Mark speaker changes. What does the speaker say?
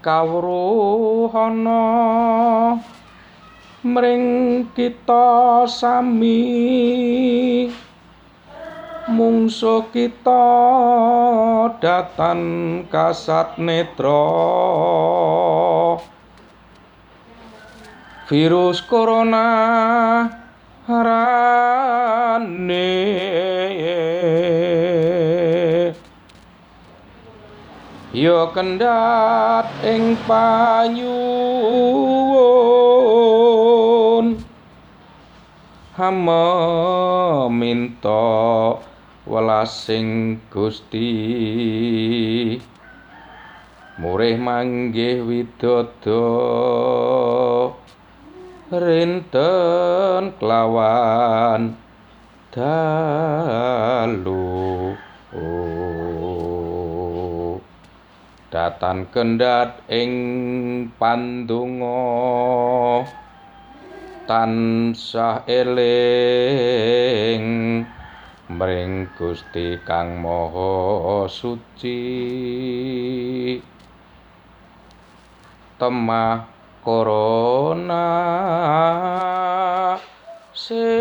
Speaker 1: Kawruhana mring kita sami, mungsuh kita datan kasat netra. Virus corona harane ya kendhat ing panyuwun, hama minta welasing Gusti, murih manggih widodo rinten kelawan dalu. Datan kendhat ing pandonga tansah eling mring Gusti Kang Maha Suci. Temah corona sirna.